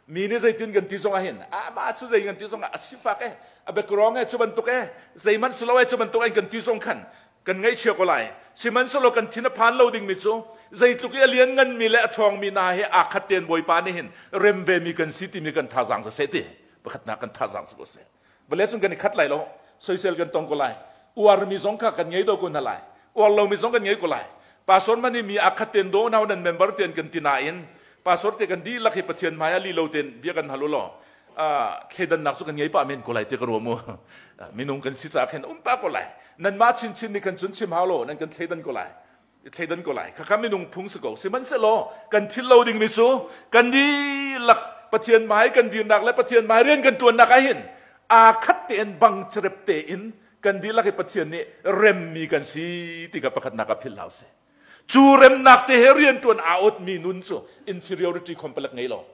Mi nih zeitin kan ti zong ah hin amah cu zei kan ti zong ah a sifak e, a background e, cu bantuk e, zeihmanh si lo e, cu bantuk en kan ti zong khan kan ngaihchia ko lai. Sihmanhsehlaw kan thin a phan lo dingmi cu zeitluk i a liannganmi le a ṭhawngmi hna he aa khat tein Bawipa nih hin rem vemi kan si timi kan thazaang siseh ti pakhatnak kan thazaang si ko seh. Vawlei cun kan i khat lai lo, soisel kan tong ko lai. Uarmi zong kha kan ngei do ko hna lai. Uar lomi zong kan ngei ko lai. Pastor man i mi aa khat tein do nau nan member tein kan ti nain pastor te kan dihlak hi Pathian hmai ah li lo tein bia kan hal u law thleidannak cu kan ngei pah men ko lai ti ka ruah mu. Minung kan si caah khin um pah ko lai. Nanmah chinchin nih khan cun chim hau lo, nan kan thleidan ko lai. I thleidan ko lai. Khakha minung phung si ko. Sihmanhsehlaw kan philh lo dingmi cu kan dihlak Pathian hmai kan dirnak le Pathian hmai rian kan ṭuannak ah hin aa khat tein bang cerep tein kan dihlak hi Pathian nih remmi kan si ti kha pakhatnak ah philh hau si. Cu remnak te he rianṭuan aa awtmi nun cu inferiority complex ngei lo.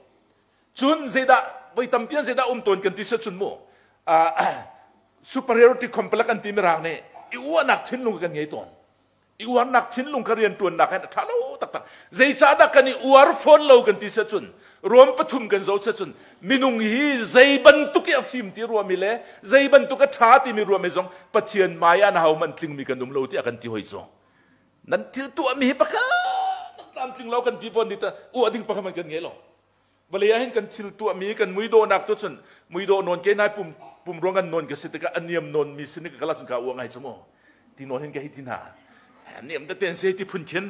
Cun zeidah voi tampi an zeidah um tawn kan ti cun mu superiority complex an ti mirang nih i uahnak thinlung kan ngei tawn. I uarnak thinlung ka rian tuannak hin a ṭha lo taktak. Zeicahdah kan i uar fawn lo kan ti cun Rom pathum kan zoh cun minung hi zei bantuk i a fim ti ruahmi le zei bantuk a ṭha timi ruahmi zong Pathian hmai ah na ho man tlingmi kan um lo tiah kan ti hoi cu. Nan thil tuahmi hi pakhat tlamtling lo kan ti fawn ti ta uah ding pakhat man kan ngei lo. Vawlei ah hin kan thil tuahmi kan muidawhnak tu cun muidawh nawn ke nai pum pum ruang kan nawn ka si tikah a niam nawn mi sin ka kala cun ka uah ngai cu mu ti nawn hin ka hi ti hna niam te ten se ti phun khin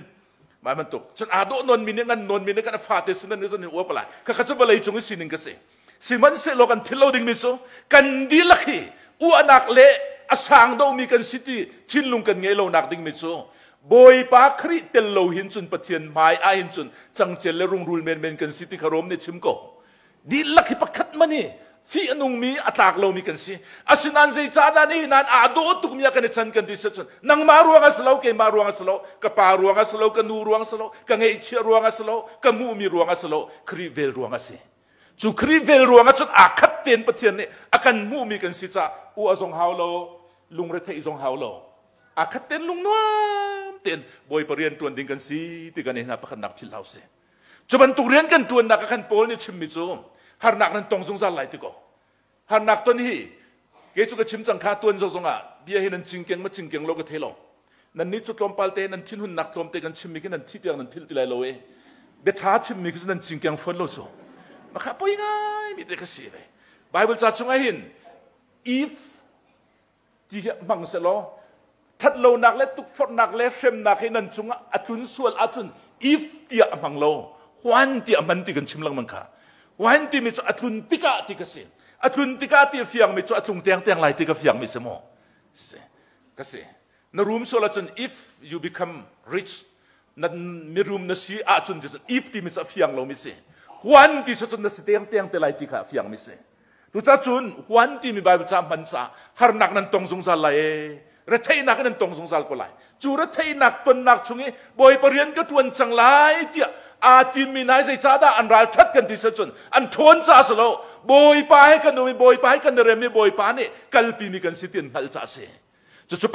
mai bantuk cun aa dawh nawn mi nih ngan nawn mi nih kan fa te sin an zon in uah ko lai kha kha cu vawlei cung i sining ka si Sihmanhsehlaw kan philh lo dingmi cu kan dihlak hi uahnak le a sang domi kan si ti thinlung kan ngei lonak dingmi cu Bawipa Khrih tel lo hin cun Pathian hmai ah hin cun cangcel le rungrul menmen kan si ti kha Rom nih chim ko. Dihlak hi pakhat man hi fih a nungmi a tlak lomi kan si. Asinain zeicahdah nihin nan aa dawh tukmi ah kan i chan kan ti si cun nangmah ruang a si lo, keimah ruang a si lo, ka pa ruang a si lo, ka nu ruang a si lo, ka ngeihchiah ruang a si lo, ka hmuhmi ruang a si lo, Khrih vel ruang a si. Cu Khrih vel ruangah cun aa khat tein Pathian nih a kan hmuhmi kan si caah uah zong hau lo, lungretheih zong hau lo. Aa khat tein lungnuam tein Bawipa rian ṭuan ding kan si ti kan i hna pakhatnak philh hau si. Cu bantuk rian kan ṭuannak ah khan Paul nih chimmi cu harnak nan tong zungzal lai ti ko. Harnak ton hi kei cu ka chim cang kha tuan zong ah bia hi nan cingkeng ma cingkeng lo ka thei lo. Nan nih cu tlawmpal te nan thinhunnak tlawmte kan chimmi khi nan thi tiang nan philh ti lai lo e. Bia ṭha chimmi khi cu nan cingkeng fawn lo cu. Makha poi ngai mi te ka si ve. Bible ca chungah hin if ti hi hmang selaw ṭhatlonak le tukforhnak le hremnak hi nan cungah a tlun sual ahcun if tiah a hmang lo when tiah a hman ti kan chim lengmang kha when timi cu a tlun tikah ti ka si a tlun tikah ti a fiangmi cu a tlung tengteng lai ti ka fiangmi si maw si ka si na rum sual ahcun if you become rich na mirum na si ahcun if timi cu a fiang lomi si when ti cu na si tengteng te lai ti kha a fiangmi si Cucacun huan timi Bible ca hman caah harnak nan tong zungzal lai e. Retheihnak nan tong zungzal ko lai. Cu retheihnak tonnak chung i Bawipa rian ka ṭuan cang lai tiah aa timmi hna zeicahdah an ralṭhat kan ti cun an ṭhawn caah si lo. Bawipa he kan um i Bawipa he kan i rem i Bawipa nih kalpimi kan si ti an hngalh caah a si. Cucu.